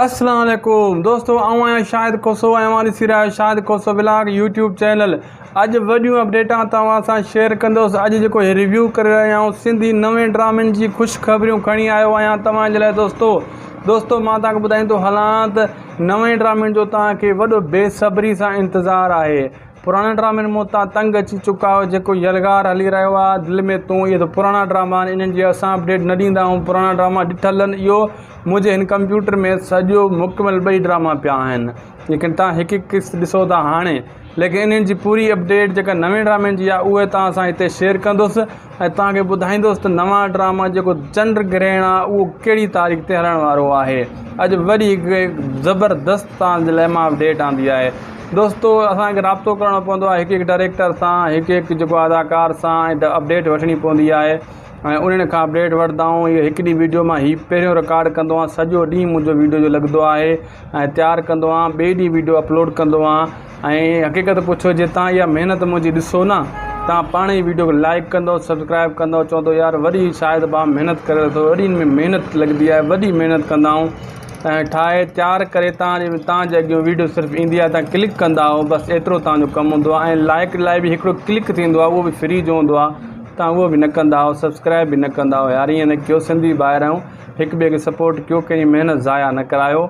اسلام عليڪم دوستو آئون آهيان شاهد کوسو ۽ اوهان ڏسي رهيا آهيو Shahid Khoso vlog YouTube channel اڄ وڏيون اپڊيٽان توهان سان شيئر ڪندس اڄ جيڪو هي ريويو ڪري رهيا آهيون سنڌي نوين ڊرامن جي خوش خبريون کڻي آيو آهيان توهان جي لاء دوستو دوستو مان توهان کي ٻڌائيندو هلان ته نوين ڊرامن جو توهان کي وڏو بي صبري سان انتظار آهي پراڻن ڊرامن مون تان تنگ اچي چڪا آهيو جيڪو يلغار هلي رهيو آهي دل ۾ تون اهي ته پراڻا ڊراما آهن انهن جي اسان اپڊيٽ نه ڏيندا آهيون پراڻا ڊراما ڏٺل آهن اهو منهنجي هن ڪمپيوٽر ۾ سڄو مڪمل ٻئي ڊراما پيا آهن ليڪن تان هڪ هڪ قسط ڏسو ٿا هاڻي ليڪن انهن جي پوري اپڊيٽ جيڪا نوين ڊرامن جي آهي اهي تان سان هتي شيئر ڪندس ۽ توهان کي ٻڌائيندس ته نوان ڊراما جيڪو چنڊ گرهڻ آ اهو ڪهڙي تاريخ تي هلڻ وارو آهي اڄ وڏي هڪ زبردست توهان جي لاء مان اپڊيٽ آندي آهي دوستو اسان کي رابطو ڪرڻو پوندو آهي هڪ هڪ ڊائريڪٽر سان هڪ هڪ جيڪو اداڪار سان ۽ اپڊيٽ وٺڻي پوندي آهي ۽ انهن کان اپڊيٽ وٺندا آهيون اهو هڪ ڏينهن ويڊيو مان هي پهريون رڪارڊ ڪندو آهيان سڄو ڏينهن منهنجو ويڊيو جو لڳندو آهي ۽ تيار ڪندو آهيان ٻئي ڏينهن ويڊيو اپلوڊ ڪندو آهيان ۽ حقيقت پڇو جي تان اها محنت منهنجي ڏسو نه تان پاڻ ئي ويڊيو کي لائڪ ڪندو سبسڪرائب ڪندو چوندو يار وڏي شاهد ڀاء محنت ڪري ٿو وڏي ان ۾ محنت لڳندي آهي وڏي محنت ڪندا آهيون ۽ ٺاهي تيار ڪري تان جي تان جي اڳيون ويڊيو صرف ايندي آهي تان ڪلڪ ڪندا آهيو بس ايترو تان جو ڪم هوندو آهي ۽ لائڪ لاء به هڪڙو ڪلڪ ٿيندو آهي اهو به فري جو هوندو آهي تان اهو به نه ڪندا آهيو سبسڪرائب به نه ڪندا آهيو يار ائين نه ڪيو سنڌي ڀائر آهيون هڪ ٻئي کي سپورٽ ڪيو ڪنهن جي محنت ضايع نه ڪرايو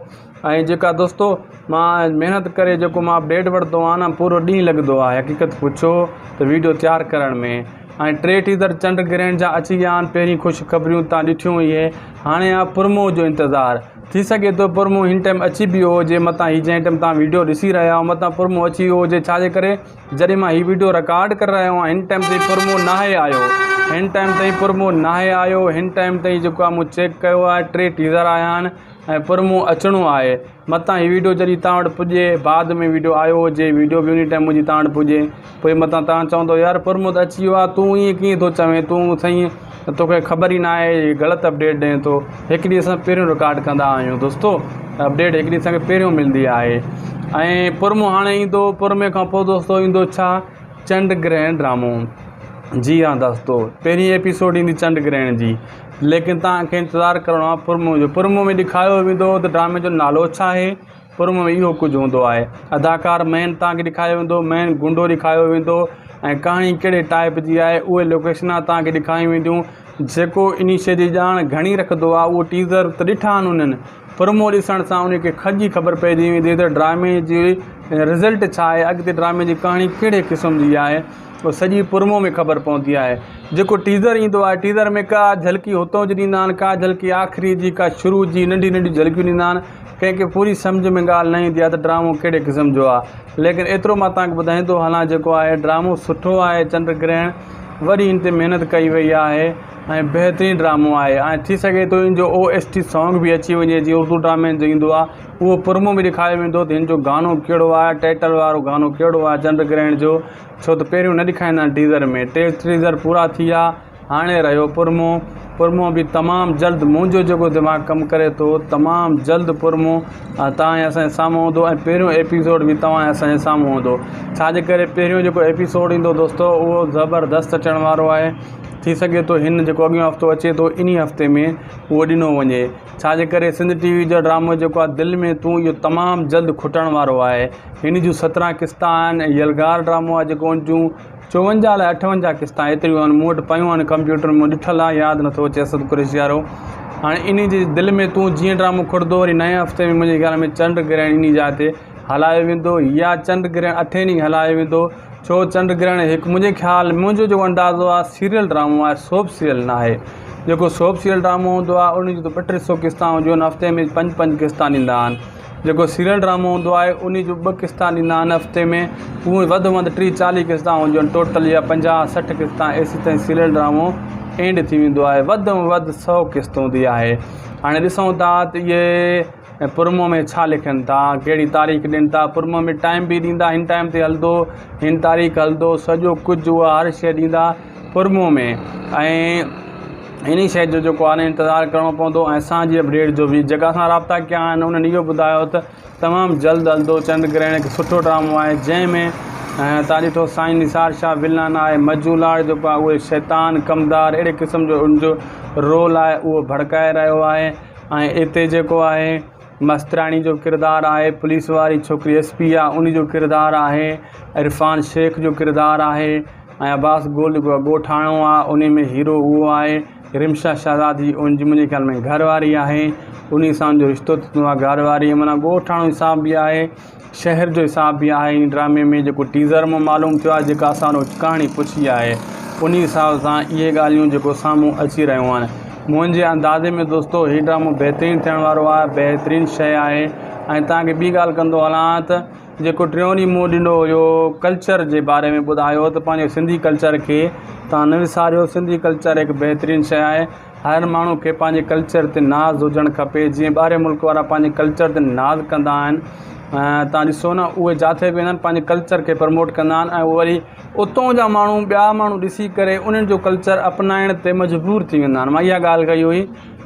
۽ جيڪا دوستو مان محنت ڪري جيڪو مان اپڊيٽ وٺندو آهيان نه پورو ڏينهن لڳندو آهي حقيقت پڇو ته ويڊيو تيار ڪرڻ ۾ ۽ ٽي ٽيزر چنڊ گرهڻ جا اچي ويا آهن پهرين خوش خبريون تان ڏٺيون اهي هاڻي آهي پرمو جو انتظار ٿي سگهي ٿو پرمو هن ٽائيم اچي به ويو هجي متان هي جنهن ٽائيم تان ويڊيو ڏسي رهيا آهيو متان پرمو اچي ويو هجي ڇاجي ڪري جڏهن مان هي ويڊيو رڪارڊ ڪري رهيو آهيان هن ٽائيم تائين پرمو ناهي آيو هن ٽائيم تائين پرمو ناهي آيو هن ٽائيم تائين جيڪو آهي مون چيڪ ڪيو آهي ٽي ٽيزر آيا آهن ۽ پرمو اچڻو آهي متان هي ويڊيو جڏهن توهان وٽ پڄي بعد ۾ ويڊيو آيو هجي ويڊيو به انهي ٽائيم منهنجي توهان وٽ پڄي پوء متان توهان چوندو يار پرمو ته اچي ويو آهي تون ائين ڪيئن ٿو چوين تون سائين توکي خبر ئي ناهي هي غلط اپڊيٽ ڏئين ٿو هڪ ڏينهن اسان پهريون رڪارڊ ڪندا آهيون دوستو اپڊيٽ هڪ ڏينهن اسان کي پهريون ملندي آهي ۽ پرمو هاڻي ايندو پرمي کان پوء دوستو ايندو ڇا چنڊ گرهڻ ڊرامو جي ها دوستو پهرين ايپيسوڊ ايندي چنڊ گرهڻ جي ليڪن توهان کي انتظار ڪرڻو آهي پرمو جو پرمو ۾ ڏيکاريو ويندو ته ڊرامي جو نالو ڇا آهي پرمو ۾ اهو ڪجهه هوندو آهي اداڪار مين توهان کي ڏيکاريو ويندو مين گنڊو ڏيکاريو ويندو ۽ ڪهاڻي ڪهڙي ٽائپ جي آهي اهي لوڪيشنا توهان کي ڏيکاريون وينديون جيڪو انهي شي جي ڄاڻ گهڻي رکندو آهي اهو ٽيزر ته ڏٺا آهن انهن پرمو ڏسڻ سان ان کي کڄي خبر پئجي ويندي ته ڊرامي جي رزلٽ ڇا آهي اڳتي ڊرامي جي ڪهاڻي ڪهڙي قسم جي آهي اهو سڄي پرمو ۾ خبر پوندي آهي جيڪو ٽيزر ايندو آهي ٽيزر ۾ ڪا جهلڪي هتو جي ڏيندا آهن ڪا جهلڪي آخري جي ڪا شروع جي ننڍي ننڍي جهلڪيون ڏيندا آهن ڪنهن کي پوري سمجهه ۾ ڳالهه نه ايندي آهي ته ڊرامو ڪهڙي قسم جو آهي ليڪن ايترو مان توهان کي ٻڌائيندو هلان جيڪو آهي ڊرامو سٺو آهي چنڊ گرهڻ وري ان تي محنت ڪئي وئي آهي ۽ بهترين ڊرامو آهي ۽ ٿي سگهي ٿو ان جو او ايس ٽي سانگ به اچي وڃي جيئن اردو ڊرامي جو ايندو آهي اهو پرومو ۾ ڏيکاريو ويندو ته هن جو گانو ڪهڙو آهي ٽائيٽل وارو گانو ڪهڙو آهي چنڊ گرهڻ جو ڇو ته پهريون نه ڏيکاريندا آهن ٽيزر ۾ ٽي ٽيزر پورا ٿي ويا هاڻي رهيو پرومو پرومو به تمام جلد منهنجو جيڪو دماغ ڪم ڪري ٿو تمام جلد پرومو توهان جي اسان جي سامهون هوندو ۽ پهريون ايپيسوڊ به توهان جي اسان جي سامهون هوندو ڇاجي ڪري پهريون جيڪو ايپيسوڊ ايندو دوستو اهو زبردست اچڻ وارو آهي ٿي سگهي ٿو هن جيڪو اڳيون هفتو اچي ٿو انهي هفتي ۾ اهو ڏنو وڃي ڇا جي ڪري سنڌ ٽي وي جو ڊرامو جيڪو آهي دل ۾ تون اهو تمام جلد کٽڻ وارو آهي هن جون سترهن قسطا آهن ۽ يلغار ڊرامو آهي جيڪو ان جون چوونجاهه الائي اٺونجاهه قسطا ايتريون آهن مون وٽ پيون آهن ڪمپيوٽر ۾ ڏٺل آهي ياد نٿو اچي اسد قريشي وارو هاڻي انهي جي دل ۾ تون جيئن ڊرامو کٽندو وري نئين هفتي ۾ منهنجي خيال ۾ چنڊ گرهڻ انهي جاء تي هلايو ويندو يا چنڊ گرهڻ اٺين ڏينهن هلايو ويندو ڇو چنڊ گرهڻ هڪ منهنجي خيال منهنجو جيڪو اندازو آهي سيريل ڊرامو آهي سوپ سيريل نه آهي جيڪو سوپ سيريل ڊرامو هوندو آهي ان جون ته ٻه ٽي سو قسطا هونديون آهن هفتي ۾ پنج پنج قسطا ڏيندا آهن جيڪو سيريل ڊرامو هوندو آهي ان جون ٻه قسطا ڏيندا آهن هفتي ۾ اهي وڌ ۾ وڌ ٽيهه چاليهه قسطا هونديون آهن ٽوٽل يا پنجاهه 60 قسطا ايسي تائين سيريل ڊرامو اينڊ ٿي ويندو آهي وڌ ۾ وڌ سو قسط هوندي آهي هاڻي ڏسون ٿا ته اهي ۽ پرمو ۾ ڇا لکن ٿا ڪهڙي تاريخ ڏين ٿا پرمو ۾ ٽائيم به ڏيندا هن ٽائيم تي هلندو هن تاريخ هلندو سڄو ڪجهه اها هر شيء ڏيندا پرمو ۾ ۽ انهي شيء جو جيڪو آهي انتظار ڪرڻو پوندو ۽ اسان جي اپڊيٽ جو به جيڪا اسان رابطا ڪيا آهن انهن اهو ٻڌايو ته تمام جلد هلندو چنڊ گرهڻ هڪ سٺو ڊرامو آهي جنهن ۾ تان ڏٺو سائين نثار شاهه ولن آهي مجو لاڙ جيڪو آهي اهي شيطان ڪمدار اهڙي قسم جو ان جو رول آهي اهو ڀڙڪائي رهيو آهي ۽ اتي جيڪو آهي مستراڻي جو ڪردار آهي پوليس واري ڇوڪري ايس پي آهي ان جو ڪردار آهي عرفان شيخ جو ڪردار آهي ۽ عباس گول جيڪو ڳوٺاڻو آهي ان ۾ هيرو اهو آهي رمشا شهزادي ان جي منهنجي خيال ۾ گهر واري آهي ان سان ان جو رشتو ٿيندو آهي گهر واري معنيٰ ڳوٺاڻو حساب به آهي شهر جو حساب به آهي ان ڊرامي ۾ جيڪو ٽيزر مان معلوم ٿيو آهي جيڪا اسان وٽ ڪهاڻي پڇي آهي ان حساب سان اهي ڳالهيون جيڪو سامهون اچي رهيون آهن منهنجي اندازي ۾ دوستو هي ڊرامو بهترين ٿيڻ وارو آهي بهترين شيء آهي ۽ توهان کي ٻي ڳالهه ڪندو هلان ته جيڪو ٽيون ڏينهن مون ڏنو هيو ڪلچر جي باري ۾ ٻڌايو ته پنهنجو سنڌي ڪلچر کي توهان نه وساريو سنڌي ڪلچر هڪ بهترين شيء آهي هر ماڻهو کي پنهنجي ڪلچر تي ناز هجڻ کپي جيئن ٻاهرين ملڪ وارا پنهنجي ڪلچر تي ناز ڪندا آهن توهان ڏسو نه اهي جاٿي به ويندا آهن پنهنجي ڪلچر کي پروموٽ ڪندا آهن ۽ وري اتان جا ماڻهو ٻيا ماڻهو ڏسي ڪري انهن جو ڪلچر اپنائڻ تي مجبور ٿي ويندا آهن مان اها ڳالهه ڪئي هئي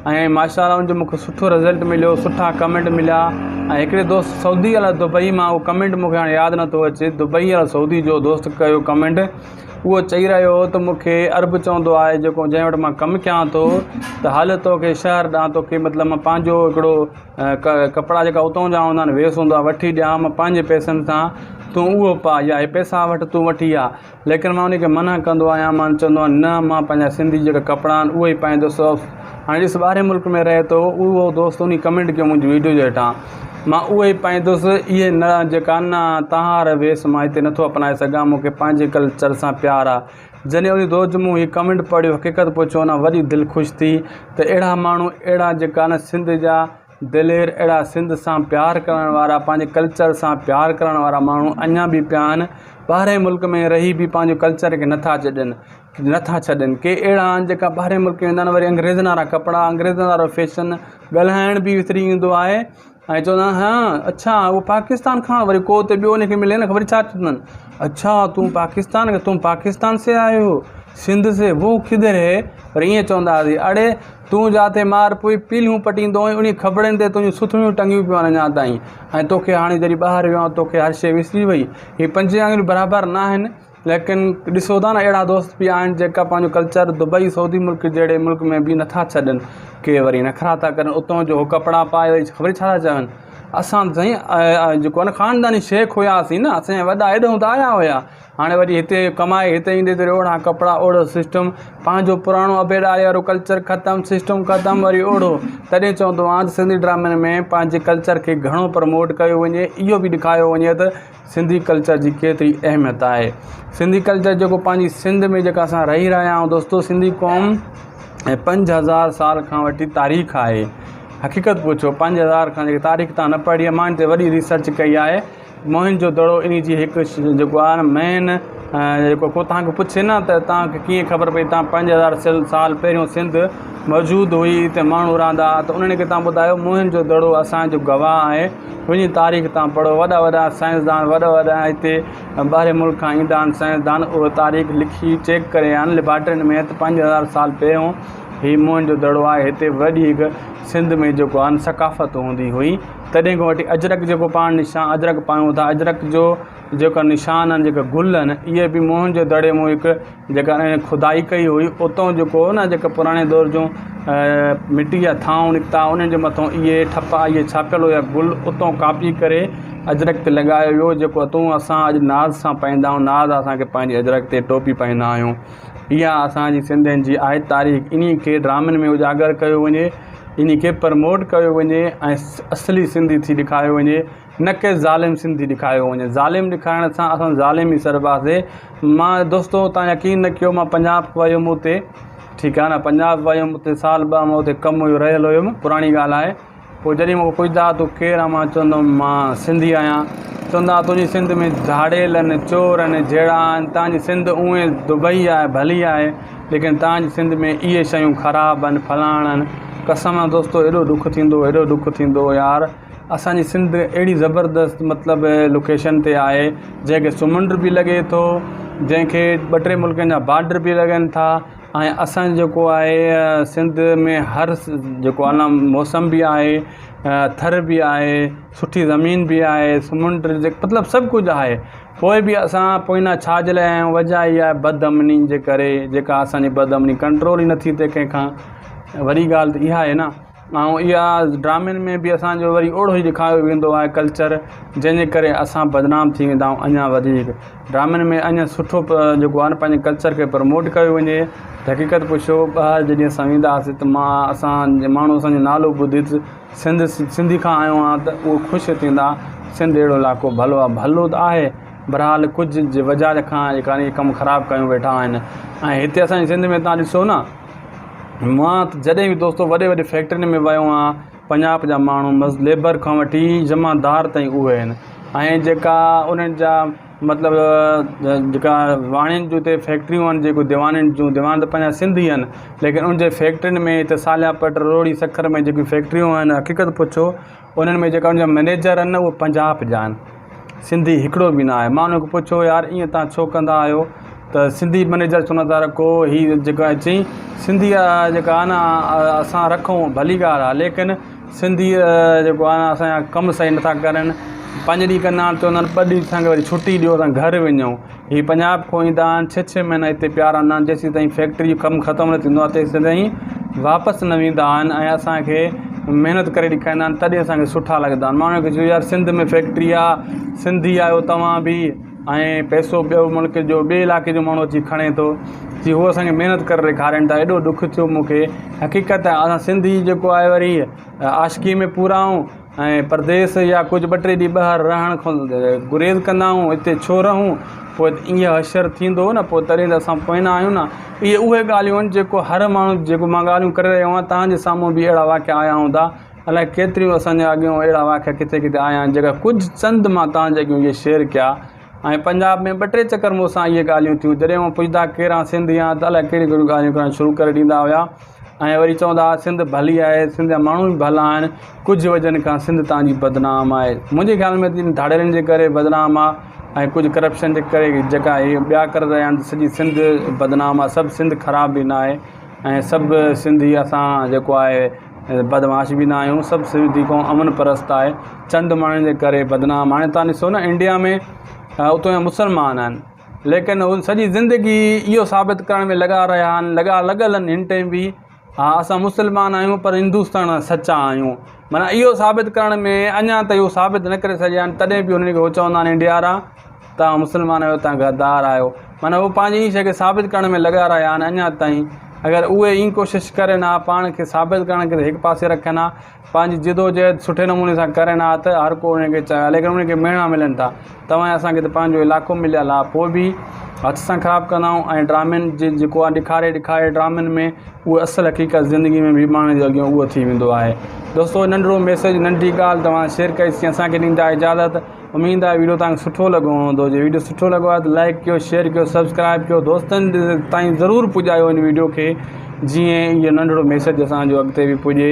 ۽ ماشاء الله ان جو مونکي سٺو رزلٽ مليو سٺا ڪمينٽ مليا ۽ هڪڙي دوست سعودي الاء دبئي مان اهو ڪمينٽ مونکي هاڻي ياد نٿو اچي دبئي الاء سعودي جو دوست ڪيو ڪمينٽ اهو چئي رهيو هو ته مونکي عرب چوندو آهي جيڪو جنهن وٽ مان ڪم ڪيان ٿو ته هل توکي شهر ڏانهن توکي مطلب مان پنهنجو هڪڙو ڪپڙا جيڪا اتان جا هوندا آهن ويس هوندو آهي وٺي ڏيان مان پنهنجي پئسن سان تون اهو پاء يا هي پئسا وٺ تون وٺي آ ليڪن مان انهي کي منع ڪندو آهيان مان چوندو آهيان نه مان پنهنجا سنڌي جيڪا ڪپڙا آهن اهي ئي پائيندس هاڻي ڏس ٻاهرين ملڪ ۾ رهي ٿو اهو دوست انهي ڪمينٽ ڪيو منهنجي ويڊيو جي هيٺان مان اهي ئي پائيندس اهي نه جيڪا نه تهار ويس مان هتي نٿو اپنائي سگهان مون کي پنهنجي ڪلچر سان پيار آهي جڏهن انهي دوست جو مون هي ڪمينٽ پڙهيو حقيقت پڇو نه وڏي دل خوش ٿي ته اهڙا ماڻهو اهڙا جيڪا نه سنڌ جا دلير اهڙا سنڌ سان پيار ڪرڻ وارا پنهنجي ڪلچر سان پيار ڪرڻ وارا ماڻهو اڃا به پيا آهن ٻاهرين ملڪ ۾ رهي به پنهنجو ڪلچر کي نٿا ڇڏن نٿا ڇڏن ڪي اهڙا آهن جيڪا ٻاهرين ملڪ ويندا آهن وري انگريزن وارا ڪپڙا انگريزن وارو فيشن ڳالهائڻ به وسري ويندو آهي ۽ چوندا آهن ها اڇا هو پاڪستان کان وري ڪو اتي ٻيو ان کي ملي نه خبر ڇا چوندا آهن اڇا تون پاڪستان تون پاڪستان سي آيو هو سنڌ سي وو ڪڌر هي وري ائين چوندا هئاسين اڙي تون جاتي مار پوئي پيلهيون پٽيندو هئين، انهي کٻڙين تي تنهنجون سٿڻيون ٽنگيون پيون آهن اڃا تائين ۽ توکي هاڻي جڏهن ٻاهر ويو آهيان توکي هر شيء وسري وئي. هي پنجين آڱريون برابر ناهن ليڪن ڏسو ٿا نه اهڙا دوست به آهن جيڪا پنهنجو ڪلچر دبئي سعودي ملڪ جهڙي ملڪ ۾ به نٿا ڇڏن ڪي وري نخرا ٿا ڪرن اتان جو ڪپڙا پائي وري خبر ڇا ٿا چون اسان ته سائين جيڪو آهي نه خانداني شيخ هياسين نه اسان جا وڏا هيڏانهن ته آيا هيا هاڻي وري هتي ڪمائي هتي ايندي ته اوڙا ڪپڙا اوڙو سسٽم پنهنجو پراڻو ابي ڏاڏي وارو ڪلچر ختم سسٽم ختم وري اوڙو تڏهن چوندو آهيان ته سنڌي ڊرامن ۾ پنهنجي ڪلچر کي گهڻو پروموٽ ڪيو وڃي اهو به ڏيکاريو وڃي ته سنڌي ڪلچر جي ڪيتري اهميت آهي سنڌي ڪلچر جيڪو پنهنجي سنڌ ۾ جيڪا اسان رهي رهيا آهيون دوستو سنڌي قوم ۽ 5000 سال کان وٺي تاريخ آهي حقيقت پڇو 5000 کان جيڪي تاريخ تان نه پڙهي آهي مان هن تي وڏي ريسرچ ڪئي آهي موهن جو دڙو انهي جي هڪ جيڪو آهي نه مين جيڪو ڪو توهان کي پڇي نه ته توهان کي ڪيئن خبر پئي توهان 5000 سال پهريون سنڌ موجود هئي هتي ماڻهو رهندا هئا ته انهن کي توهان ٻڌايو موهن جو دڙو اسان جو گواهه آهي وڃي تاريخ توهان پڙهو وڏا وڏا سائنسدان وڏا وڏا هتي ٻاهرين ملڪ کان ايندا آهن سائنسدان اهي تاريخ لکي چيڪ ڪري آيا آهن ليبارٽرين ۾ ته 5000 سال پهريون هي موهن جو دڙو آهي هتي وڏي هڪ سنڌ ۾ جيڪو آهي ثقافت هوندي هئي تڏهن کان وٺي اجرڪ جيڪو پاڻ نشان اجرڪ پايون ٿا اجرڪ جو جيڪا نشان آهن جيڪا گل آهن اهي به موهن جي دڙي مون هڪ جيڪا انهن کدائي ڪئي هئي اتان جيڪو نه جيڪا پراڻي دور جون مٽي جا ٿانو نڪتا انهن جي مٿان اهي ٺپا اهي ڇاپيل هيا گل اتان ڪاپي ڪري اجرڪ تي لڳايو ويو جيڪو اتان اسان اڄ ناز سان پائيندا آهيون ناز اسان کي پنهنجي اجرڪ تي ٽوپي پائيندا آهيون اها اسان جي سنڌين جي آهي تاريخ انهي کي ڊرامن ۾ اجاگر ڪيو وڃي انهي کي پرموٽ ڪيو وڃي ۽ اصلي سنڌي ٿي ڏيکاريو وڃي نه ڪي ظالم سنڌي ڏيکاريو وڃي ظالم ڏيکارڻ سان اسان ظالم ئي سڏباسي مان دوستو تان يقين نه ڪيو مان پنجاب ويم اتي ٺيڪ آهي نه پنجاب ويم اتي سال ٻه مان اتي ڪم هيو رهيل هيم پراڻي ڳالهه آهي پوء جڏهن مون کان پڇندا ها تون ڪير آهين؟ مان چوندو هوم مان سنڌي آهيان. چوندا ها تنهنجي سنڌ ۾ ڌاڙيل آهن، چور آهن، جهيڙا آهن، تنهنجي سنڌ اونئين دبئي آهي ڀلي آهي ليڪن تنهنجي سنڌ ۾ اهي شيون خراب آهن فلاڻ آهن. قسم آهي دوستو ايڏو ڏک ٿيندو هو ايڏو ڏک ٿيندو هو يار اسان جي سنڌ اهڙي زبردست مطلب لوڪيشن تي آهي جنهن کي سمنڊ به لڳي ٿو جنهن کي ٻه ٽي ملڪن جا بارڊر به لڳن ٿا. ۽ اسان جو جيڪو آهي سنڌ ۾ هر جيڪو آهي نه موسم به آهي ٿر به آهي سٺي زمين به آهي سمنڊ مطلب سڀ ڪجهه آهي پوءِ به اسان پوئنا ڇا جي لاءِ آهيون وجهه اها آهي بد امني جي ڪري جيڪا اسانجي بد امني ڪنٽرول ئي نٿي ٿئي ڪنهن کان وڏي ڳالهه ته اها آهي نه. ۽ اها ڊرامن ۾ به اسان جو وري اوڙو ئي ڏيکاريو ويندو آهي ڪلچر جنهن جي ڪري اسان بدنام ٿي ويندا آهيون اڃا وڌيڪ ڊرامن ۾ اڃا سٺو جيڪو آهي نه پنهنجي ڪلچر کي پروموٽ ڪيو وڃي ته حقيقت پڇو ٻاهر جڏهن اسان ويندا هئاسين ته مان اسان ماڻهو اسانجو نالو ٻڌي ته سنڌ سنڌي کان آيو آهيان ته اهو خوش ٿيندا سنڌ اهڙو علائقو ڀلو آهي ڀلو ته آهي بهرحال ڪجهه جي وجهه کان جيڪا هي ڪم خراب ڪيون ويٺا آهن ۽ هتي اسانجي سنڌ ۾ تان ڏسو نه مان ته جڏهن به دوستو وڏي وڏي فيڪٽرين ۾ ويو آهيان پنجاب جا ماڻهو مز ليبر کان وٺي جمعدار تائين اهي آهن ۽ جيڪا انهن جا مطلب جيڪا واڻين جون هتي فيڪٽريون آهن جيڪو ديوانين جون ديوان ته پنهنجا سنڌي آهن ليڪن ان جي فيڪٽرين ۾ هتي ساليا پٽ روهڙي سکر ۾ جيڪيون فيڪٽريون آهن حقيقت پڇو انهن ۾ جيڪا ان جا مئنيجر آهن نه اهي پنجاب جا آهن سنڌي هڪڙو به نه آهي مان انهن کي پڇيو يار ائين توهان ڇو ڪندا آهيو ته سنڌي مئنيجر ڇو نٿا رکو هي جيڪو آهي چئي سنڌي جيڪا آهي نه اسان رکون ڀلي ڳالهه آهي ليڪن سنڌي جيڪو آهي نه اسان جا ڪم صحيح نٿا ڪرن پنج ڏينهن ڪندا آهن چوندا آهن ٻه ڏينهن اسان کي وري ڇٽي ڏيو اسان گهر وڃون هي پنجاب کان ايندا آهن ڇهه ڇهه مهينا هتي پيا رهندا آهن جيسين تائين فيڪٽري جو ڪم ختم نه ٿيندو آهي تيسين تائين واپس نه ويندا آهن ۽ اسانکي محنت ڪري ڏيکاريندا آهن تڏهن اسانکي سٺا لڳندا آهن مان انهن کي چيو يار سنڌ ۾ فيڪٽري آهي سنڌي آهيو توهان به ۽ پئسو ٻيو ملڪ جو ٻئي علائقي جو ماڻهو اچي کڻي ٿو جي هو اسانکي محنت ڪري ڏيکارين ٿا ايڏو ڏک ٿيو مونکي حقيقت آهي اسان سنڌي جيڪو آهي وري عاشقي ۾ پورا آهيون ۽ پرديس يا ڪجهه ٻه ٽي ڏينهن ٻاهر رهڻ کان گريز ڪندا آهيون اتي ڇو رهون پوء ائين حشر ٿيندو نه پوء تڏهن ته اسان پوئنا آهيون نه اهي اهي ڳالهيون آهن جيڪو هر ماڻهو جيڪو مان ڳالهيون ڪري رهيو آهيان تهانجي سامهون به اهڙا واقعا آيا هوندا الائي ڪيتريون اسان جي اڳيون اهڙا واقعا ڪٿي ڪٿي آيا آهن جيڪا ڪجهه چند مان توهان جي اڳيون اهي شيئر ڪيا ۽ پنجاب ۾ ٻه ٽي چڪر مون سان اهي ڳالهيون ٿيون جڏهن هو پڇندا ڪير آن سنڌي آن ته الائي ڪهڙيون ڪهڙيون ڳالهيون ڪرڻ شروع ڪري ڏيندا هيا ۽ وري چوندا هئا سنڌ ڀلي آهي سنڌ جا ماڻهو به ڀلا آهن ڪجهه وجهن کان سنڌ توهان جي بدنام آهي منهنجي خيال ۾ ته ڌاڙيلن جي ڪري بدنام آهي ۽ ڪجهه ڪرپشن جي ڪري جيڪا هي ٻيا ڪري رهيا آهن سڄي سنڌ بدنام آهي سڀ سنڌ خراب به نه آهي ۽ سڀ سنڌي اسان جيڪو آهي بدمعاش به نه آهيون سڀ سنڌي قوم امن پرست آهي چند ماڻهن جي ڪري بدنام هاڻي تان ڏسو نه انڊيا ۾ اتو جا مسلمان آهن ليڪن هو سڄي زندگي اهو ثابت ڪرڻ ۾ لڳا رهيا آهن لڳا لڳل آهن هن ٽائيم به ها اسان مسلمان آهيون پر هندستان جا سچا آهيون معنيٰ اهو ثابت ڪرڻ ۾ اڃا تائين اهو ثابت نه ڪري سگهيا آهن تڏهن به هنن کي هو چوندا آهن انڊيا وارا توهان مسلمان آهيو توهان غدار آهيو معنيٰ هو پنهنجي ان شيء کي ثابت ڪرڻ ۾ لڳا رهيا آهن اڃا تائين اگر اهي ائين ڪوشش ڪرن ها پاڻ کي ثابت ڪرڻ کي هڪ پاسي رکن ها پنهنجي جدوجهد سٺي نموني سان ڪرن ها ته هر ڪو انهن کي چاهي ها ليڪن انهن کي مهڻا ملن ٿا توهان اسانکي ته پنهنجو علاقو مليل آهي پوء به هٿ سان خراب ڪندا آهيون ۽ ڊرامن جي جيڪو آهي ڏيکاري ڏيکاري ڊرامن ۾ اهو اصل حقيقت زندگي ۾ به ماڻهن جي اڳيان اهو ٿي ويندو آهي دوستو ننڍڙو ميسيج ننڍي ڳالهه توهان شيئر ڪئي سين اسانکي ڏيندا اجازت اميد آهي ويڊيو توهان کي سٺو لڳو هوندو جي ويڊيو سٺو لڳو آهي ته لائڪ ڪيو شيئر ڪيو سبسڪرائب ڪيو دوستن تائين ضرور پڄايو ان ويڊيو کي جيئن اهو ننڍڙو ميسج اسان جو اڳتي به پڄي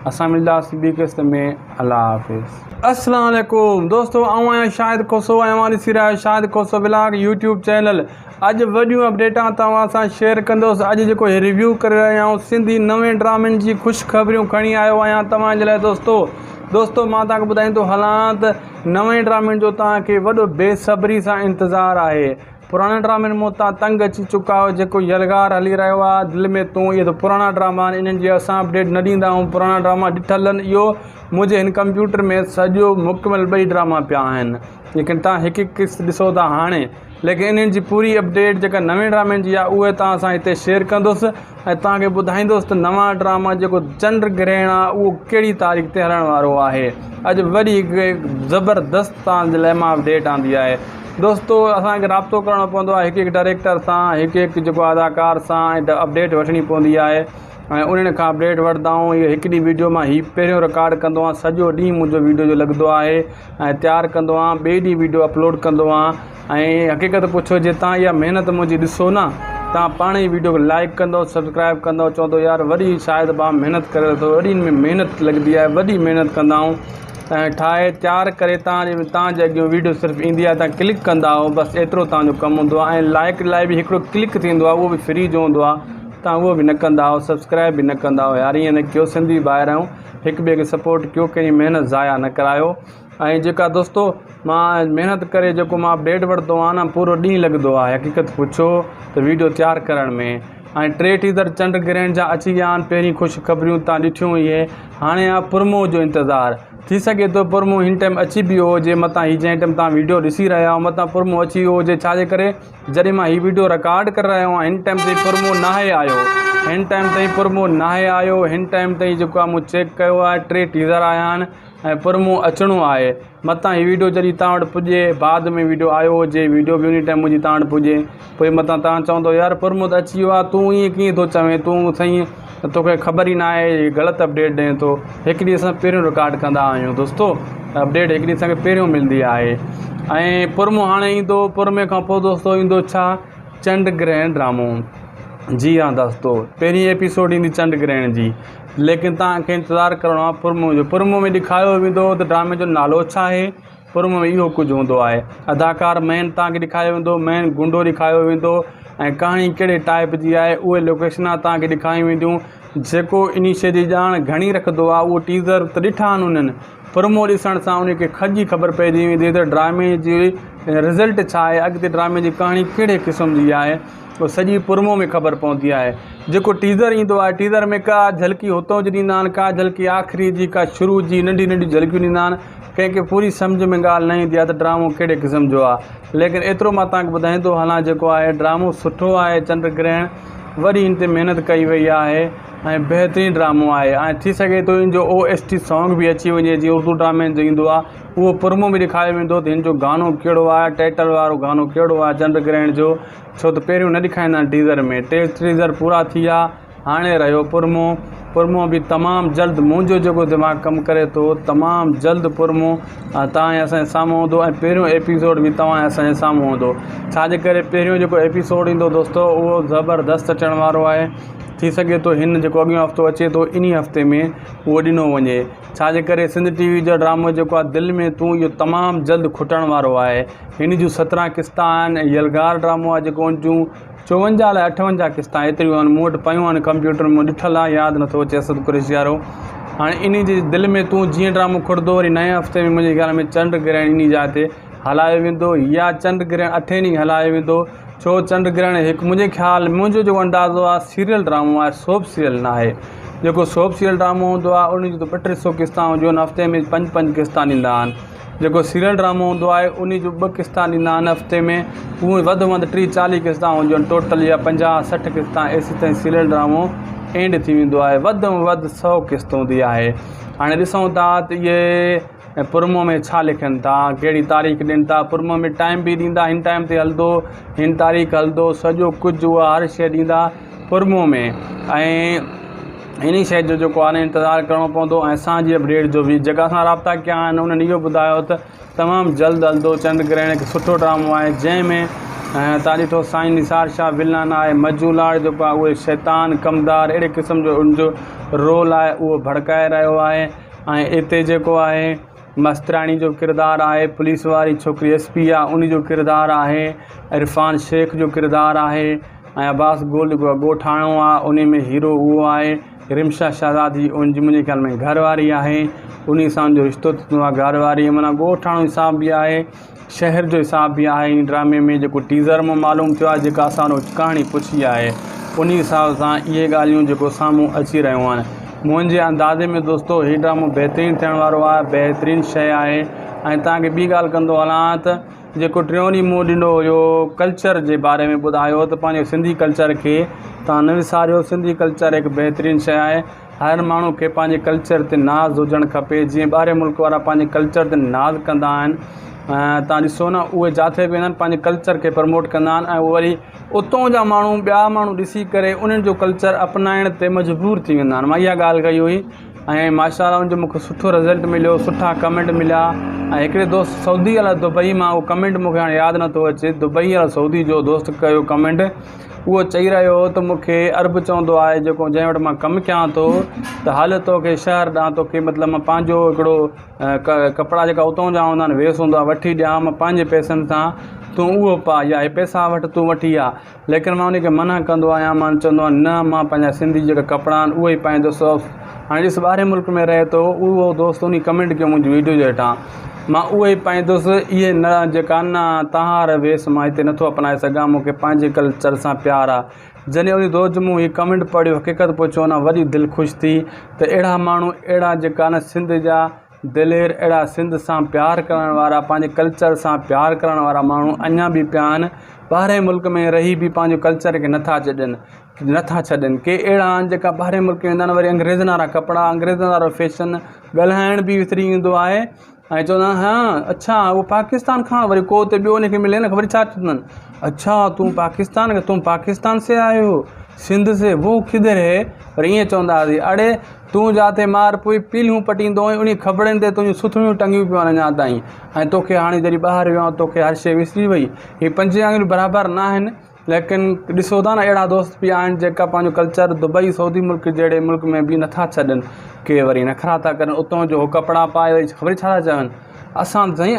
اسان ملداسين ٻي قسط ۾ الله حافظ. السلام عليڪم دوستو آئون آهيان شاهد کوسو ۽ اوهان ڏسي رهيا آهيو Shahid Khoso vlog YouTube channel اڄ وڏيون اپڊيٽان توهان سان شيئر ڪندس اڄ جيڪو هي ريويو ڪري رهيو آهيان سنڌي نوين ڊرامن جي خوشخبريون کڻي آيو آهيان توهان جي لاء دوستو دوستو مان توهان کي ٻڌائيندو هلان ته نوين ڊرامن جو توهان کي وڏو بي صبري سان انتظار آهي پراڻن ڊرامن مون تان تنگ اچي چڪا آهيو جيڪو يلغار هلي رهيو آهي دل ۾ تون اهي ته پراڻا ڊراما آهن انهن جي اسان اپڊيٽ نه ڏيندا آهيون پراڻا ڊراما ڏٺل آهن اهو منهنجي هن ڪمپيوٽر ۾ سڄو مڪمل ٻئي ڊراما پيا آهن ليڪن توهان هڪ هڪ قسط ڏسو ٿا هاڻي ليڪن انهن جي پوري اپڊيٽ جيڪا نوين ڊرامن جي آهي اهي توهان سان هتي شيئر ڪندس ۽ توهان کي ٻڌائيندس ته نوان ڊراما جيڪو چنڊ گرهڻ آهي اهو ڪهڙي تاريخ تي هلڻ وارو آهي اڄ وڏي هڪ زبردست توهان جي لاء مان اپڊيٽ آندي آهي دوستو اسان کي رابطو ڪرڻو پوندو آهي هڪ هڪ ڊائريڪٽر سان هڪ هڪ جيڪو اداڪار سان ۽ اپڊيٽ وٺڻي پوندي آهي ۽ انهن کان اپڊيٽ وٺندا آهيون اهو هڪ ڏينهن ويڊيو مان هي پهريون رڪارڊ ڪندو آهيان سڄو ڏينهن منهنجو ويڊيو جو لڳندو آهي ۽ تيار ڪندو آهيان ٻئي ڏينهن ويڊيو اپلوڊ ڪندو آهيان ۽ حقيقت پڇو جي تان اها محنت منهنجي ڏسو نه تان پاڻ ئي ويڊيو کي لائڪ ڪندو سبسڪرائب ڪندو چوندو يار وڏي شايد ڀاء محنت ڪري ٿو وڏي ان ۾ محنت لڳندي آهي وڏي محنت ڪندا آهيون ۽ ٺاهي تيار ڪري تان جي تان جي اڳيون ويڊيو صرف ايندي آهي تان ڪلڪ ڪندا آهيو بس ايترو تان جو ڪم هوندو آهي ۽ لائڪ لاء به هڪڙو ڪلڪ ٿيندو آهي اهو به فري جو هوندو آهي تان اهو به نه ڪندا آهيو سبسڪرائب به نه ڪندا آهيو يار ائين نه ڪيو سنڌي ڀائر آهيون هڪ ٻئي کي سپورٽ ڪيو ڪنهن جي محنت ضايع نه ڪرايو ۽ جيڪا دوستو مان محنت ڪري جيڪو مان اپڊيٽ وٺندو آهيان نه پورو ڏينهن لڳندو آهي حقيقت پڇو ته ويڊيو تيار ڪرڻ ۾ ۽ ٽي ٽيزر چنڊ گرهڻ جا اچي ويا آهن پهرين خوش خبريون تان ڏٺيون اهي هاڻي آ پرمو جو انتظار ٿي سگهي ٿو پرمو هن ٽائيم اچي به ويو هجي متان هي جنهن ٽائيم تان ويڊيو ڏسي رهيا آهيو متان پرمو اچي ويو هجي ڇا جي ڪري جڏهن مان هي ويڊيو رڪارڊ ڪري رهيو آهيان هن ٽائيم تائين پرمو ناهي آيو هن ٽائيم تائين پرمو ناهي آيو هن ٽائيم تائين جيڪو آهي مون چيڪ ڪيو آهي ٽي ٽيزر آيا آهن ۽ پرمو اچڻو آهي متان هي ويڊيو جڏهن توهان وٽ پڄي بعد ۾ ويڊيو آيو هجي ويڊيو به انهي ٽائيم منهنجي توهان وٽ پڄي پوء متان توهان چوندو يار پرمو ته اچي ويو آهي تون ائين ڪيئن ٿو چوين تون سائين توکي خبر ئي ناهي غلط اپڊيٽ ڏئين ٿو هڪ ڏينهن اسان پهريون رڪارڊ ڪندا آهيون دوستو اپڊيٽ هڪ ڏينهن اسانکي پهريون ملندي آهي ۽ پرمو هاڻي ايندو پرمي کان پوء دوستو ايندو ڇا چنڊ گرهڻ ڊرامو جي ها دوستو پهرين ايپيسوڊ ايندي چنڊ گرهڻ جي ليڪن توهان کي انتظار ڪرڻو آهي پرمو جو پرمو ۾ ڏيکاريو ويندو ته ڊرامي جو نالو ڇا آهي پرمو ۾ اهو ڪجهه هوندو آهي اداڪار مين توهان کي ڏيکاريو ويندو مين گنڊو ڏيکاريو ويندو ۽ ڪهاڻي ڪهڙي ٽائپ جي آهي اهي لوڪيشنا توهان کي ڏيکاريون وينديون جيڪو انهي شي جي ڄاڻ گهڻي رکندو آهي اهو ٽيزر ته ڏٺا آهن انهن پرمو ڏسڻ سان انهي کي کڄي خبر پئجي ويندي ته ڊرامي جي رزلٽ ڇا آهي اڳتي ڊرامي جي ڪهاڻي ڪهڙي قسم جي آهي اهو سڄي پرمو ۾ خبر پوندي آهي جيڪو ٽيزر ايندو آهي ٽيزر ۾ ڪا جهلڪي هتو جي ڏيندا آهن ڪا جهلڪي آخري جي ڪا شروع جي ننڍي ننڍي جهلڪيون ڏيندا آهن ڪنهن کي پوري سمجهه ۾ ڳالهه نه ايندي آهي ته ڊرامو ڪهڙي قسم جو آهي ليڪن ايترو مان توهان کي ٻڌائيندو هلان جيڪو آهي ڊرامو سٺو آهي چنڊ گرهڻ وڏي ان تي محنت ڪئي وئي آهي ۽ بهترين ڊرامو آهي ۽ ٿي سگهي ٿو ان جو او ايس ٽي سانگ به اچي وڃي جيئن اردو ڊرامي جو ايندو آهي اهو پرمو ۾ ڏيکاريو ويندو ته هن جو گانو ڪهڙو آهي ٽائيٽل وارو گانو ڪهڙو آهي چنڊ گرهڻ جو ڇو ته پهريون نه ڏيکاريندا آهن ٽيزر ۾ ٽي ٽيزر پورا ٿي ويا هاڻي رهيو پرمو پرمو به تمام جلد منهنجو جيڪو دماغ ڪم ڪري ٿو تمام جلد پرمو توهان جي اسان جي سامهون هوندو ۽ پهريون ايپيسوڊ به توهان جي اسان جي سامهون هوندو ڇاجي ڪري پهريون جيڪو ايپيسوڊ ايندو دوستو اهو زبردست اچڻ وارو آهي ٿي سگهي ٿو هن جيڪو اڳيون هفتو اچي ٿو انهي هفتي ۾ اهو ڏنو وڃي ڇا جي ڪري سنڌ ٽي وي جو ڊرامو جيڪو آهي دل ۾ تون اهو تمام جلد کٽڻ وارو آهي هن جون سترهن قسطا آهن ۽ يلغار ڊرامو آهي جيڪو ان جون چوونجاهه الائي اٺونجاهه قسطا ايتريون آهن مون وٽ پيون آهن ڪمپيوٽر ۾ ڏٺل آهي ياد نٿو اچي اسد قريشي وارو هاڻي انهي جي دل ۾ تون جيئن ڊرامو کٽندو وري نئين هفتي ۾ منهنجي خيال ۾ چنڊ گرهڻ انهي جاء تي هلايو ويندو يا چنڊ گرهڻ اٺين ڏينهن هلايو ويندو ڇو چنڊ گرهڻ هڪ منهنجي خيال منهنجو جيڪو اندازو آهي سيريل ڊرامو آهي سوپ سيريل نه آهي جيڪو سوپ سيريل ڊرامو هوندو آهي ان جون ته ٻه ٽي سو قسطا هونديون آهن هفتي ۾ پنج پنج قسطا ڏيندا آهن جيڪو سيريل ڊرامو هوندو آهي ان جون ٻه قسطا ڏيندا آهن هفتي ۾ اهي وڌ ۾ وڌ ٽيهه چاليهه قسطا هونديون آهن ٽوٽل يا 50 60 قسطا ايسي تائين سيريل ڊرامو اينڊ ٿي ويندو آهي وڌ ۾ وڌ سو قسط هوندي آهي هاڻي ڏسون ٿا ته اهي ۽ پرمو ۾ ڇا لکن ٿا ڪهڙي تاريخ ڏين ٿا پرمو ۾ ٽائيم به ڏيندا هن ٽائيم تي هلندو هن تاريخ هلندو سڄو ڪجهه اها هر شيء ڏيندا پرمو ۾ ۽ انهي شيء جو جيڪو آهي انتظار ڪرڻو پوندو ۽ اسان جي اپڊيٽ جو به جيڪا اسان رابطا ڪيا آهن انهن اهو ٻڌايو ته تمام جلد هلندو چنڊ گرهڻ هڪ سٺو ڊرامو آهي جنهن ۾ تان ڏٺو سائين نثار شاهه ولن آهي مجو لاڙ جيڪو آهي اهي شيطان ڪمدار اهڙي قسم جو ان جو رول آهي اهو ڀڙڪائي رهيو آهي ۽ اتي جيڪو آهي مستراڻي جو ڪردار آهي پوليس واري ڇوڪري ايس پي آهي ان جو ڪردار آهي عرفان شيخ جو ڪردار آهي ۽ عباس گول جيڪو ڳوٺاڻو آهي ان ۾ هيرو اهو آهي رمشا شهزادي ان جي منهنجي خيال ۾ گهر واري آهي ان سان ان جو رشتو ٿيندو آهي گهر واري معنيٰ ڳوٺاڻو حساب به آهي شهر جو حساب به آهي ان ڊرامي ۾ جيڪو ٽيزر مان معلوم ٿيو آهي جيڪا اسان روز ڪهاڻي پڇي آهي ان حساب سان اهي ڳالهيون جيڪو سامهون اچي رهيون آهن منهنجي اندازي ۾ دوستو هي ڊرامو بهترين ٿيڻ وارو آهي بهترين شيء آهي ۽ توهان کي ٻي ڳالهه ڪندو هلان ته جيڪو ٽيون ڏينهن مون ڏنو هيو ڪلچر جي باري ۾ ٻڌايو ته پنهنجي سنڌي ڪلچر کي توهان نه وساريو سنڌي ڪلچر هڪ بهترين شيء آهي هر ماڻهو کي پنهنجي ڪلچر تي ناز هجڻ کپي جيئن ٻاهرين ملڪ وارا پنهنجي ڪلچر تي ناز ڪندا آهن تان ڏسو نه اهي جاٿي به ويندا آهن پنهنجي ڪلچر کي پروموٽ ڪندا آهن ۽ وري اتان جا ماڻهو ٻيا ماڻهو ڏسي ڪري انهن جو ڪلچر اپنائڻ تي مجبور ٿي ويندا آهن مان اها ڳالهه ڪئي هئي ۽ ماشاء الله ان جو مونکي سٺو رزلٽ مليو سٺا ڪمينٽ مليا ۽ هڪڙي دوست سعودي الائي دبئي مان اهو ڪمينٽ مونکي هاڻي ياد نٿو اچي دبئي الائي سعودي جو دوست ڪيو ڪمينٽ اهو چئي رهيو هو ته مون کي عرب چوندو آهي جيڪو جنهن وٽ مان ڪم ڪيان ٿو ته هل توکي شهر ڏانهن توکي مطلب مان پنهنجو هڪڙو ڪپڙا جيڪا اتان جا هوندا آهن ويس هوندو آهي وٺي ڏيان مان پنهنجي پئسن سان تون اهو پاء يا هي پئسا وٺ تون وٺي آ ليڪن مان ان کي منع ڪندو آهيان مان چوندو آهيان نه مان پنهنجا سنڌي جيڪا ڪپڙا آهن اهي ئي پائيندس هاڻي ڏس ٻاهرين ملڪ ۾ رهي ٿو اهو دوست انهي ڪمينٽ ڪيو منهنجي ويڊيو جي هيٺان مان اهي ئي پائيندس اهي نه جيڪا نه تهار ويس مان هتي نٿو اپنائي سگهان مون کي پنهنجي ڪلچر سان پيار آ. جڏهن انهي دوست جو مون هي ڪمينٽ پڙهيو حقيقت پڇو نه وڏي دل خوش ٿي ته اهڙا ماڻهو اهڙا جيڪا نه سنڌ جا دلير اهڙا سنڌ سان پيار ڪرڻ وارا پنهنجي ڪلچر سان پيار ڪرڻ وارا ماڻهو اڃا به پيا آهن ٻاهرين ملڪ ۾ رهي به پنهنجو ڪلچر کي نٿا ڇڏن نٿا ڇڏن ڪي اهڙا آهن جيڪا ٻاهرين ملڪ ويندا آهن وري انگريزن وارا ڪپڙا انگريزن وارو فيشن ڳالهائڻ به وسري ويندو آهي ۽ چوندا آهن ها اڇا هو پاڪستان کان وري ڪو اتي ٻيو ان کي ملي نه وري ڇا چوندا آهن اڇا تون پاڪستان تم پاڪستان سي آئي هو سنڌ سي وو ڪڌر هي وري ائين چوندا هئاسين اڙي تون جاتي مار پوء پيلهيون پٽيندو هئين، انهي کٻڙين تي تنهنجون سٿڻيون ٽنگيون پيون آهن اڃا تائين ۽ توکي هاڻي جڏهن ٻاهر ويو آهيان توکي هر شيء وسري وئي. هي پنجين آڱريون برابر ناهن ليڪن ڏسو ٿا نه اهڙا دوست به آهن جيڪا پنهنجو ڪلچر دبئي سعودي ملڪ جهڙي ملڪ ۾ به نٿا ڇڏن ڪي وري نخرا ٿا ڪرن اتان جو ڪپڙا پائي وري خبر ڇا ٿا چون اسان سائين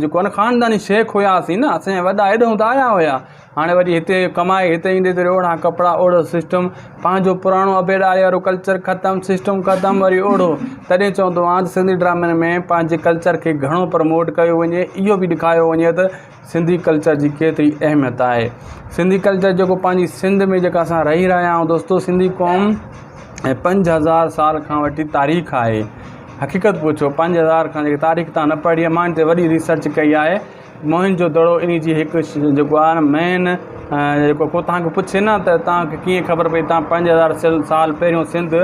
جيڪو آهي نه خانداني شيخ هياسين نه اسان جا وڏا هيڏانهن ته آيا هيا هاڻي وري هتي ڪمائي هتي ايندي ته اوڙا ڪپڙا اوڙو سسٽم پنهنجو پراڻو ابي ڏاڏي وارو ڪلچر ختم سسٽم ختم وري اوڙو تڏهن چوندو آهيان ته سنڌي ڊرامن ۾ پنهنجي ڪلچر کي گهڻو پروموٽ ڪيو وڃي اهو به ڏيکاريو وڃي ته سنڌي ڪلچر جي ڪيتري اهميت آهي سنڌي ڪلچر جيڪو پنهنجي سنڌ ۾ جيڪا اسان رهي رهيا آهيون دوستو سنڌي قوم ۽ 5000 سال کان وٺي تاريخ آهي حقيقت پڇو 5000 کان جيڪي تاريخ تان نه پڙهي آهي مان هن تي وڏي ريسرچ ڪئي آهي موهن جو دڙو انهي جي هڪ جيڪو آهي نه مين جيڪو ڪو توهان کي پڇي نه ته توهان کي ڪيئن خبر پئي توهان 5000 سال پهريون سنڌ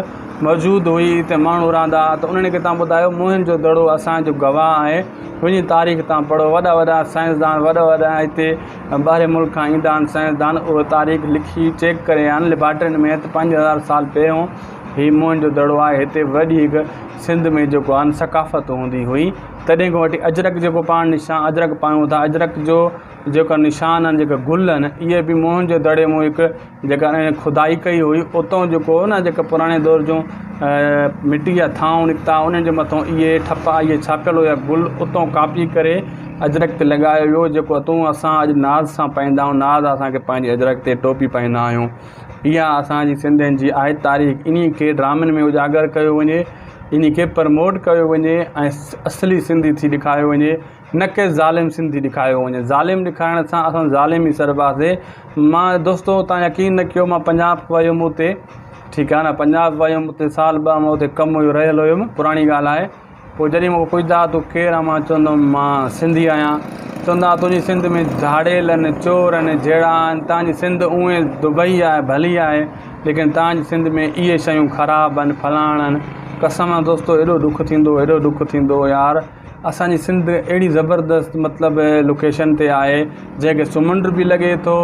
موجود هئي هتي ماڻهو رهندا هئا ته انهن کي توهان ٻڌايو موهن جو دڙو اسان جو گواهه آهي وڃي تاريخ توهان پڙهو وڏا وڏا سائنسدان وڏا وڏا هتي ٻاهرين ملڪ کان ايندا آهن سائنسدان اهي تاريخ لکي چيڪ ڪري آيا آهن ليبارٽرين ۾ ته 5000 سال پهريون هي موهن جو دڙو آهي هتي وڏي هڪ سنڌ ۾ جيڪو آهي ثقافت هوندي هئي تڏهن کان وٺي اجرڪ جيڪو پاڻ نشان اجرڪ پايون ٿا اجرڪ جو جيڪا نشان آهن جيڪا گل آهن اهي به موهن جي دڙي مون هڪ جيڪا کدائي ڪئي هئي اتان جيڪو نه جيڪا پراڻي دور جون مٽي جا ٿانو نڪتا انهن جي مٿان اهي ٺپا اهي ڇاپيل هيا گل اتان ڪاپي ڪري اجرڪ تي لڳايو ويو جيڪو اتان اسان اڄ ناز سان پائيندا آهيون ناز اسان کي پنهنجي اجرڪ تي ٽوپي پائيندا آهيون اها اسان جي سنڌين جي آهي تاريخ انهي کي ڊرامن ۾ اجاگر ڪيو وڃي انهي کي پرموٽ ڪيو وڃي ۽ اصلي سنڌي ٿي ڏيکاريو وڃي نه ڪي ظالم سنڌي ڏيکاريو وڃي ظالم ڏيکارڻ سان اسان ظالم ئي سڏباسي مان دوستو تان يقين نه ڪيو مان پنجاب ويم اتي ٺيڪ آهي نه پنجاب ويم اتي سال ٻه مان اتي ڪم هيو رهيل هيم پراڻي ڳالهه آهي پوء جڏهن مون کان پڇندا ها تون ڪير آهين؟ مان چوندو هوم مان سنڌي آهيان. چوندا ها تنهنجي سنڌ ۾ ڌاڙيل آهن، چور آهن، جهيڙا آهن، تنهنجي سنڌ اونئين دبئي آهي ڀلي آهي ليڪن تنهنجي سنڌ ۾ اهي شيون خراب آهن فلاڻ آهن. قسم آهي دوستو ايڏو ڏک ٿيندو هو ايڏو ڏک ٿيندو هو يار اسان جي سنڌ اهڙي زبردست مطلب لوڪيشن تي آهي جنهن کي سمنڊ به لڳي ٿو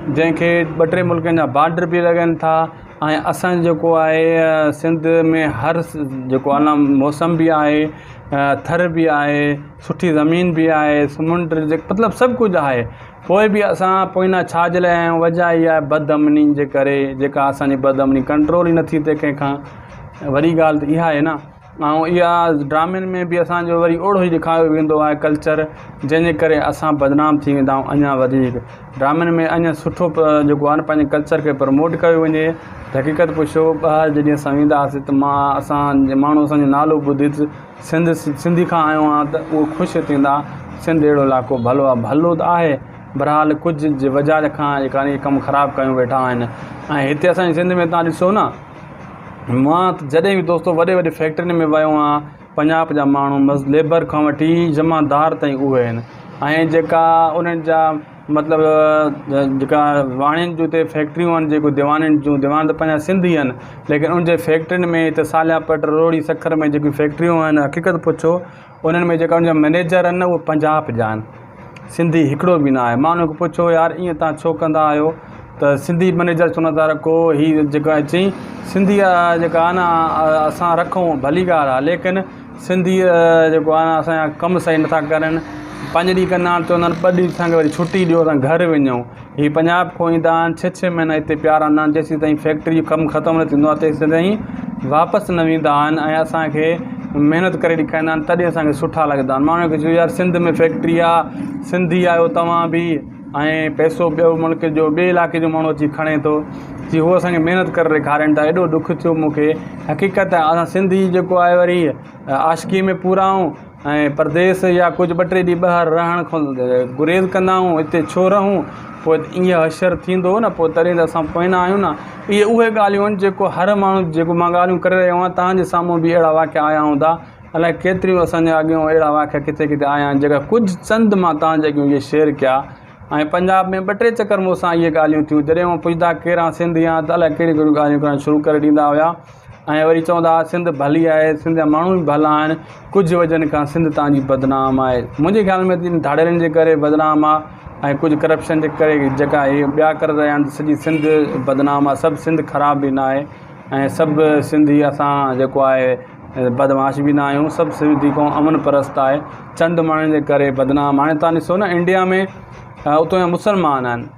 جنهن کي ٻه ٽي ملڪن جا بارڊر به لڳن ٿا. ۽ اسان جيڪو آهي سنڌ ۾ هر جيڪو آهي نه موسم به آهي ٿر به آهي سٺي زمين به آهي سمنڊ مطلب سڀ ڪجهه آهي پوء به اسان پوئنا ڇا جي لاء آهيون وجهه اها آهي بد امني جي ڪري جيڪا اسانجي بد امني ڪنٽرول ئي نٿي ٿئي ڪنهن کان وڏي ڳالهه ته اها آهي نه ۽ اها ڊرامن ۾ به اسان جو وري اوڙو ئي ڏيکاريو ويندو آهي ڪلچر جنهن جي ڪري اسان بدنام ٿي ويندا آهيون اڃا وڌيڪ ڊرامن ۾ اڃا سٺو جيڪو آهي نه پنهنجي ڪلچر کي پروموٽ ڪيو وڃي ته حقيقت پڇو ٻاهر جڏهن اسان ويندا هئاسين ته مان اسان جي ماڻهو اسان جو نالو ٻڌي ته سنڌ سنڌي کان آيو آهيان ته اهو خوش ٿيندا سنڌ اهڙو علائقو ڀلو آهي ڀلو ته آهي بهرحال ڪجهه جي وجهه کان جيڪا ڪم خراب ڪيون ويٺا آهن ۽ هتي اسان جي سنڌ ۾ تان ڏسو نه مان ته جڏهن به دوستو وڏي وڏي فيڪٽرين ۾ ويو آهيان پنجاب جا ماڻهو مز ليبر کان وٺي جمعدار تائين اهي آهن ۽ جيڪا انهن جا مطلب جيڪا واڻين جون هتي فيڪٽريون آهن جيڪو ديوانين جون ديوان ته پنهنجا سنڌي آهن ليڪن ان جي فيڪٽرين ۾ هتي صالح پٽ روهڙي سکر ۾ جيڪيون فيڪٽريون آهن حقيقت پڇو انهن ۾ جيڪا ان جا مئنيجر آهن نه اهي پنجاب جا آهن سنڌي هڪڙو به نه آهي مان انهن کي پڇيو يار ائين توهان ڇو ڪندا آهيو ته سنڌي مئنيجر ڇو نٿا رکو هي جيڪا چئي سنڌي جيڪا آهي نه اسان رکون ڀلي ڳالهه آهي ليڪن سنڌي جيڪو آهي نه اسانجا ڪم صحيح نٿا ڪرن پنج ڏينهن ڪندا آهن چوندا آهن ٻه ڏينهن اسانکي وري ڇٽي ڏيو اسان گهر وڃون هي پنجاب کان ايندا آهن ڇهه ڇهه مهينا هتي پيا رهندا آهن جيسين تائين فيڪٽري جو ڪم ختم نه ٿيندو آهي تيسين تائين واپس نه ويندا آهن ۽ اسانکي محنت ڪري ڏيکاريندا آهن تڏهن اسانکي سٺا لڳندا آهن ماڻهن کي چيو يار سنڌ ۾ فيڪٽري آهي سنڌي آهيو توهان به ۽ پئسو ٻيو ملڪ جو ٻئي علائقي جو ماڻهو اچي کڻي ٿو جي هو اسانکي محنت ڪري ڏيکارين ٿا ايڏو ڏک ٿيو مونکي حقيقت آهي اسان سنڌي جيڪو آهي وري عاشقي ۾ پورا آهيون. ۽ پرديس يا ڪجهه ٻه ٽي ڏينهن ٻاهر رهڻ کان گريز ڪندا آهيون اتي ڇو رهون پوء ائين حشر ٿيندو نه پوء تڏهن ته اسان پوئنا آهيون نه اهي اهي ڳالهيون آهن جيڪو هر ماڻهو جيڪو مان ڳالهيون ڪري رهيو آهيان تهانجي سامهون به اهڙا واقعا آيا هوندا الائي ڪيتريون اسانجي اڳيون اهڙا واقعا ڪٿي ڪٿي آيا آهن جيڪا ڪجهه چند مان تهانجي اڳيون اهي شيئر ڪيا ۽ پنجاب ۾ ٻه ٽي چڪر مون سان اهي ڳالهيون ٿيون جڏهن هو پڇندا ڪير آهين سنڌي آهيان ته الائي ڪهڙيون ڪهڙيون ڳالهيون ڪرڻ شروع ڪري ڏيندا هيا ۽ وري چوندا ها سنڌ ڀلي آهي سنڌ جا ماڻهو به ڀلا آهن ڪجهه وجهن کان سنڌ تان جي بدنام آهي منهنجي خيال ۾ ته ڌاڙيلن جي ڪري بدنام آهي ۽ ڪجهه ڪرپشن جي ڪري جيڪا هي ٻيا ڪري رهيا آهن سڄي سنڌ بدنام آهي سڀ سنڌ خراب به نه آهي ۽ سڀ سنڌي اسان جيڪو آهي بدمعاش به نه آهيون سڀ سنڌي قوم امن پرست آهي چند ماڻهن جي ڪري بدنام هاڻي تان ڏسو نه انڊيا ۾ اتان جا مسلمان آهن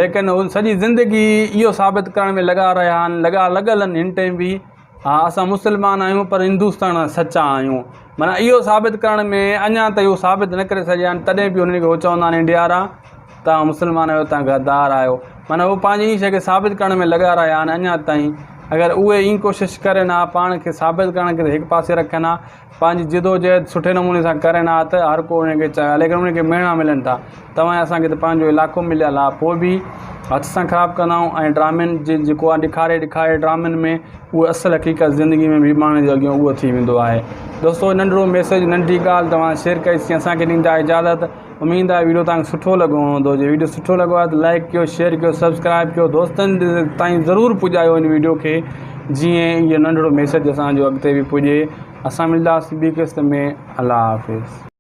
ليڪن هو سڄي زندگي اهو ثابت ڪرڻ ۾ لڳا رهيا آهن لڳا لڳل آهن هن ٽائيم به ها اسان مسلمان آهيون پر هندستان جا سچا آهيون معنيٰ اهو ثابت ڪرڻ ۾ اڃا تائين اهو ثابت نه ڪري سگهيا آهن تڏهن به انهن کي هو چوندا آهن انڊيا وارا توهان مسلمان آهيو توهان غدار آهيو معنيٰ هو پنهنجي ان شيء کي ثابت ڪرڻ ۾ لڳا رهيا آهن اڃا تائين اگر اهي ائين ڪوشش ڪرن ها پاڻ کي ثابت ڪرڻ کي هڪ پاسي رکن ها پنهنجي جدوجهد سٺي نموني سان ڪرين ها ته هر ڪو انهن کي چاهي ها ليڪن انهن کي مهڻا ملن ٿا توهان ۽ اسان کي ته پنهنجو علائقو مليل آهي پوء به هٿ سان خراب ڪندا آهيون ۽ ڊرامن جي جيڪو آهي ڏيکاري ڏيکاري ڊرامن ۾ اهو اصل حقيقت زندگي ۾ به ماڻهن جي اڳيان اهو ٿي ويندو آهي دوستو ننڍڙو ميسيج ننڍي ڳالهه توهان شيئر ڪئي سين اسان کي ڏيندا اجازت اميد آهي ويڊيو توهان کي سٺو لڳو هوندو جي ويڊيو سٺو لڳو آهي ته لائڪ ڪيو شيئر ڪيو سبسڪرائب ڪيو دوستن تائين ضرور پڄايو ان ويڊيو کي جيئن اهو ننڍڙو ميسيج اسان جو اڳتي به پڄي اسان ملداسين ٻي قسط ۾ الله حافظ.